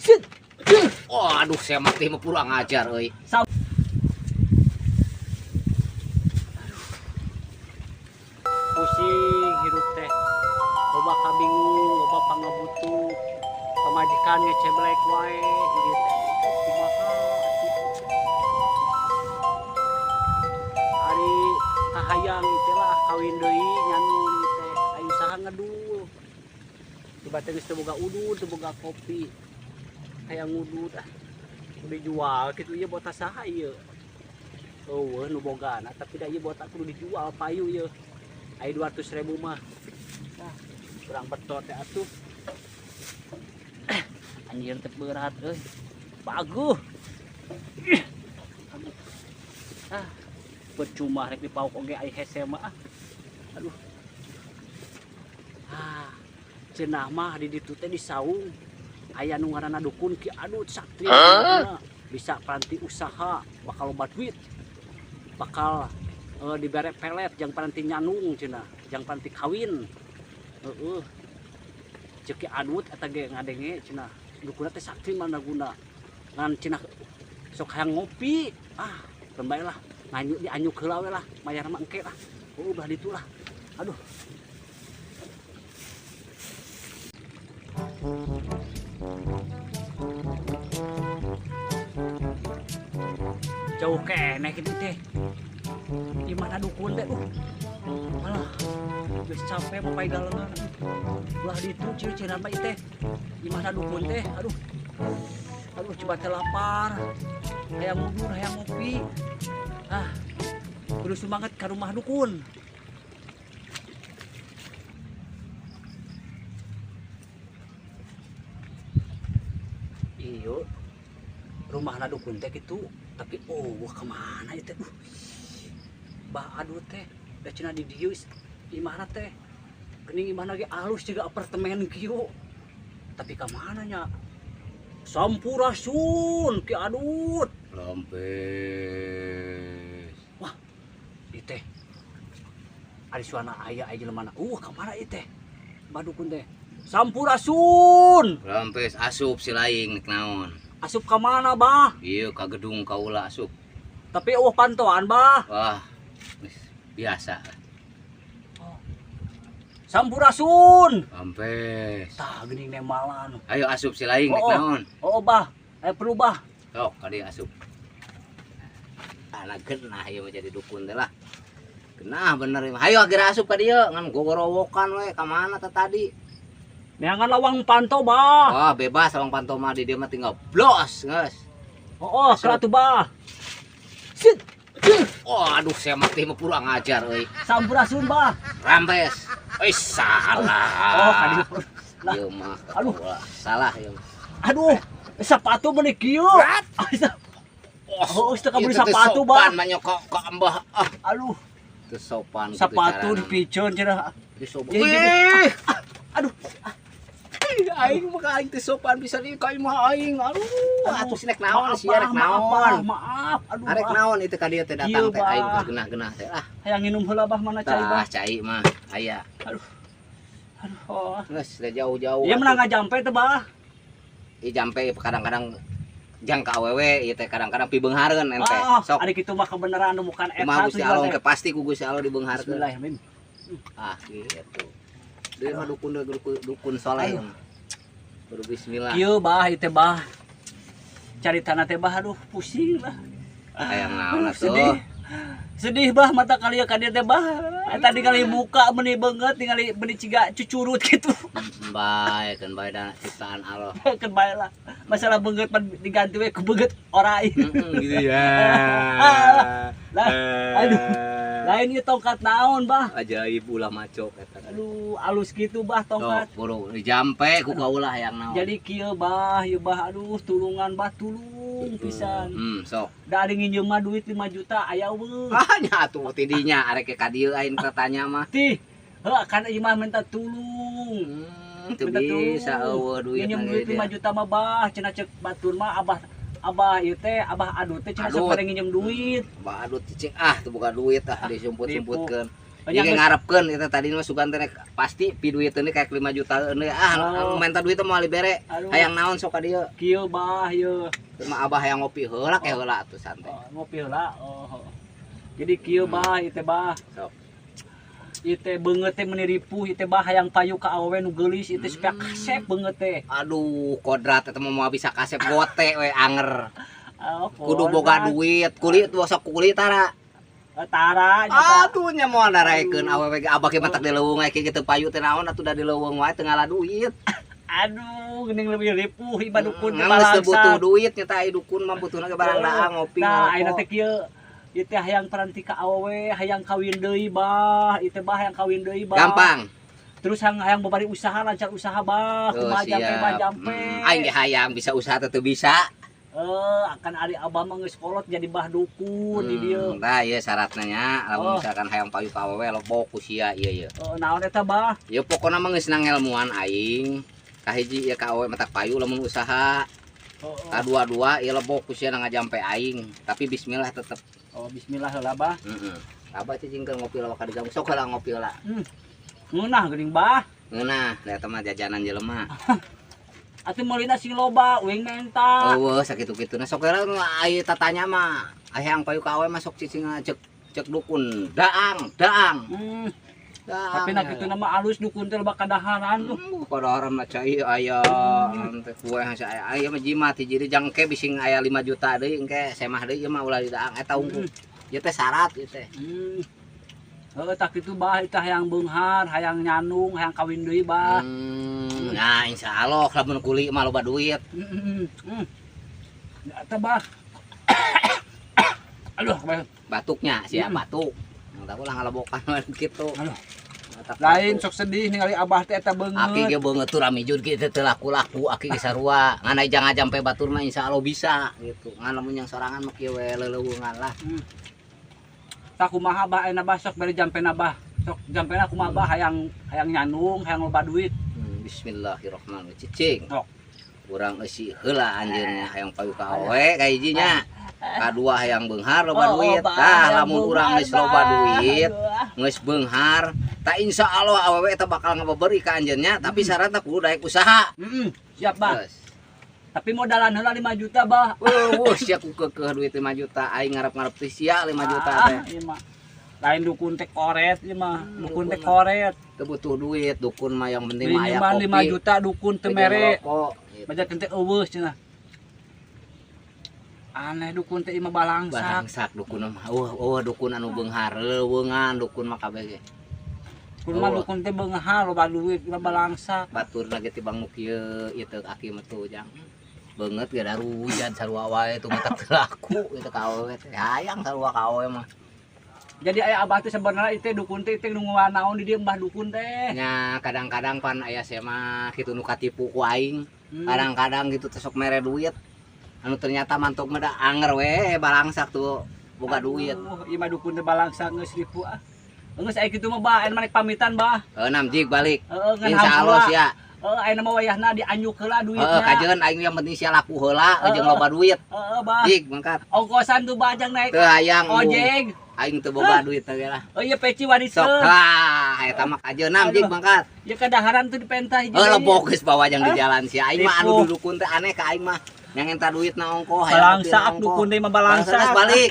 Sit. Oh, aduh saya mati mah kurang ajar euy. Pusing hirup teh. Loba kabingung, loba pangabutuh. Pamajikan ngeceblek wae ieu teh. Kumaha atuh. Ari kahayang teh lah kawin deui nyanun teh. Ayo saha ngedul. Tiba teh geus teu boga udud, teu boga kopi. Hayang ngudud ah. Dijual kitu ieu botak saha ieu. Eueuh nu bogana tapi da ieu botak kudu dijual payu ieu. Ai 200.000 mah. Ah, kurang betot teh atuh. Anjir teh berat euy. Baguh. Ah, percuma rek dipauk oge ai hese mah ah. Aduh. Ah, cenah mah di ditu teh di saung. Aya nu ngaranna dukun Ki Adut Satria. Bisa paranti usaha, bakal loba duit. Bakal dibere pelet jang paranti nyanung cenah, jang paranti kawin. Heeh. Ceuk Ki Adut eta ge ngadenge cenah. Dukunna teh sakti mandraguna. Ngan cenah sok hayang ngopi. Ah, keun bae lah. Nganyu dianyuk heula we lah, mayar mah engke lah. Oh, belah ditu lah. Aduh. Jauh keneh kitu teh. Di mana dukun teh? Alah, geus capek mapay galengan. Ulah ditu ciri-cirian mah teh. Di mana dukun teh? Aduh. Aduh, coba teh lapar. Hayang ngudur, hayang ngopi. Ah, kudu semangat ka rumah dukun. Iyo, rumahna dukun teh kitu, tapi oh kemana itu? Bah aduh teh, da cenah di dieu imahna teh. Geuning imahna ge alus jiga apartemen kieu. Tapi ka mana nya? Sampurasun Ki Adut. Lompes. Wah, ieu teh. Ari suana aya aya jelema na. Ka mana ieu teh? Bah dukun teh. Sampurasun. Lompes asup si laing nek naon. Asup ka mana, Bah? Ieu ka gedung kaula asup. Tapi eueuh pantoan, Bah. Wah, biasa. Oh. Sampurasun. Lompes. Tah geuning nemalan. Ayo asup si laing nek naon. Oh, Bah. Ayo perlu, Bah. Sok ka dieu asup. Ah, genah ieu mah jadi dukun teh lah. Genah bener ieu mah. Hayo geura asup ka dieu ngan gogorowokan we ka mana teh tadi. Neangan lawang panto, Bah. Wah, bebas lawang panto mah di dieu mah tinggal blos geus. Oh, oh, Bah. Sit. Oh, aduh saya mati mah kurang ajar euy. Sampurasun, Bah. Rampes. Euy, salah. Oh, ka dieu. Lah. Ieu mah. Aduh. Salah ieu. Aduh, sepatu meuni kieu. Oh, geus teu kabeli sepatu, Bah. Sopan mah nyokok ka embah. Ah. Aduh. Teu sopan kitu Sepatu carana. dipiceun cenah. Teu sopan. Wih. Aduh. Aing mah aing teu sopan bisa di ka imah aing. Aduh, atuh si rek naon sia rek naon. Maaf, aduh. Arek naon itu ka dieu teh datang teh aing geus genah-genah teh ah. Hayang nginum heula bah mana cai bah. Tah cai mah aya. Aduh. Aduh. Geus da jauh-jauh. Ieu menang ngajampe teh bah. Ieu jampe kadang-kadang jang ka awewe ieu teh kadang-kadang pibeunghareun ente. Sok. Ari kitu mah kebenaran bukan eta. Kumaha Gusti Allah ke pasti ku Gusti Allah dibeungharkeun. Bismillahirrahmanirrahim. Ah gitu. Deui mah dukun dukun soleh. Kudu bismillah. Kieu bah ieu teh bah. Caritana teh bah aduh pusing lah. Hayang naon atuh. Sedih. Sedih bah mata kali ka dieu teh bah. Tadi kali buka meuni beungeut tingali meuni ciga cucurut gitu. Bae keun bae da ciptaan Allah. Keun bae lah. Masalah beungeut pan diganti we ku beungeut orai. Gitu ya. Lah, aduh. Lain ieu tongkat naon bah? Ajaib ulah maco eta. Aduh, alus gitu bah tongkat. Sok, buru dijampe ku kaulah hayang naon. Jadi kieu bah, ieu bah aduh tulungan bah tulung pisan. Sok. Da ari nginjeum mah duit 5 juta aya eueuh. Ah nya atuh ti dinya arek ka dieu aing tanya mah. Tih, heuh kan ieu mah minta tulung. Teu bisa eueuh duit. Nginjeum duit 5 juta mah bah, cenah ceuk batur mah abah Abah ieu teh, abah adut teh cenah sok pada nginjem duit. Abah adut cicing ah teu boga duit ah disumput-sumputkeun. Ieu ge ngarepkeun eta tadi mah sugan teh pasti pi duit teh kayak 5 juta deui. Ah, Oh. menta duit teh moal dibere. Aduh. Hayang naon sok ka dieu. Kieu bah ieu. Mah abah hayang ngopi heula ke heula atuh santai. Oh, ngopi heula. Oh. Jadi kieu bah ieu teh bah. Sok. Ieu teh beungeut teh meuni ripuh, ieu teh bah hayang payu ka awewe nu geulis, ieu teh supaya kasep beungeut teh. Aduh, kodrat eta mah moal bisa kasep gote we anger. Oh, Kudu boga duit, kulit sok kuli tara. Eh, tara nyata. Aduh nya moal daraekeun awewe ge abah ge matak di leuweung aya kieu teu payu teh naon atuh da di leuweung wae teu ngala duit. Aduh, geuning lebih ripuh ieu dukun teh Ngan geus teu butuh balangsak. duit nyata aya dukun mah butuhna ge barang daang ngopi Nah, ngarokok. ayeuna teh kieu. Ieu teh hayang paranti ka awewe, hayang kawin deui bah, ieu teh bah hayang kawin deui bah. Gampang. Terus hayang hayang babari usaha, lancar usaha bah, Oh, kumaha jampe bah siap. jampe. Aing ge hayang bisa usaha teh teu bisa. Eh, akan ari abah mah geus kolot jadi bah dukun di dieu. Tah ieu syaratna nya lamun Oh. misalkan hayang payu ka awewe lebok ku sia ieu ieu. Oh, naon eta bah? Ieu pokona mah geus nangelmuan aing. Kahiji ieu ka awewe matak payu lamun usaha. Oh, oh. Kadua-dua ieu lebok ku sia ngajampe aing. Tapi bismillah tetep. Oh, bismillah heula bah. Heeh. Abah cicing keur ngopi lawa ka digang sok heula ngopi heula. Ngeunah geuning bah. Ngeunah, da eta mah jajanan jelema. Atuh meulina sing loba, uing menta. Eueuh sakitu-kituna sok heula nu aya tatanya mah. Hayang payu ka awewe mah sok cicing cek cek dukun daang, daang. Daang. Tapi nah kitu mah alus dukun teh loba kadaharan tuh. Kadaharan mah cai aya teh kue hasa aya aya mah jimat hiji deui jangke bising aya 5 juta deui engke semah deui ieu mah ulah didaang eta unggul. Ieu teh syarat ieu teh. Heeh, tak kitu bah itu hayang beunghar, hayang nyandung, hayang kawin deui bah. Nah insyaallah lamun kuli mah loba duit. Eta bah. Aduh, bah. Batuknya sia batuk. Tah ulah ngalebokan kitu. Aduh. Matak Lain batuk. Sok sedih ningali abah teh eta Aki beungeut. ge beungeut tuh ramijud ge teu laku-laku aki ge sarua. Ngan aya jangan jampe batur mah insyaallah bisa gitu. Ngan lamun yang sorangan mah kieu we leuleungan lah. Tah kumaha bah ayeuna bah sok bari jampena bah. Sok jampena kumaha bah hayang hayang nyandung, hayang loba duit. Bismillahirrahmanirrahim. Cicing. Sok. Urang eusi heula anjeunna hayang payu ka awewe ka hijinya. Kadua hayang beunghar loba duit. Oh, bah, Tah hayang lamun urang beunghar, geus loba bah. Duit, Aduh, ah. geus beunghar, tah insyaallah awewe eta bakal ngabeberi ka anjeunnya, tapi syaratna kudu daek usaha. Siap bah. Geus. Tapi modalan heula 5 juta bah. Wuh, sia ku keukeuh duit 5 juta, aing ngarep-ngarep teh sia 5 juta Ah, teh. ieu mah. Lain dukun teh koret ieu mah. Dukun teh Dukun. Koret. Teu butuh duit, dukun mah yang penting mah aya Minuman kopi. 5 juta dukun teu jeung mere. rokok, gitu. Bajakeun teh eueuh cenah. Aneh dukun teh ieu mah balangsak. Balangsak dukun mah. Eueuh, eueuh dukun anu beunghar, leuweungan dukun mah kabeh ge. Kudu mah Eueuh. dukun teh beunghar loba duit ieu mah balangsak. Batur lagi tibang nu kieu ieu teh aki mah tuh jang. Beungeut ge darujan sarua wae tuh mah teu laku itu ka awewe teh. Hayang sarua ka awewe mah. Jadi aya abah teh sebenarnya itu dukun teh itu nu naon di dieu mbah dukun teh. Nya kadang-kadang pan aya mah kitu nu katipu ku aing. Kadang-kadang gitu teh sok mere duit. Anu ternyata mantok mah da anger we balangsak tuh boga duit. Aduh, ieu mah dukun teh balangsak geus ripu ah. Geus aya kitu mah bah, aya mah pamitan bah. Heuh nam jig balik. Heeh, ngan Insyaallah hampura. sia. Heeh, ayeuna mah wayahna dianyuk heula duitna. Heeh, kajeun aing yang penting sia laku heula jeung loba duit. Heeh, bah. Jig mangkat. Ongkosan tuh bah jang naik Teu hayang embung. ojek. Aing teu boga duit teh lah. Oh iya peci wariskeun. Sok lah eta mah kajeun nam jig mangkat. Ya kadaharan tuh dipentah hiji Heuh deui. lebok geus bawa jang di jalan sia. Aing mah anu Ripuh. dudukun teh aneh ka aing mah. Yang enta duit na ongkoh hayang Balangsak dukun teh mah balangsak. Balangsak balik.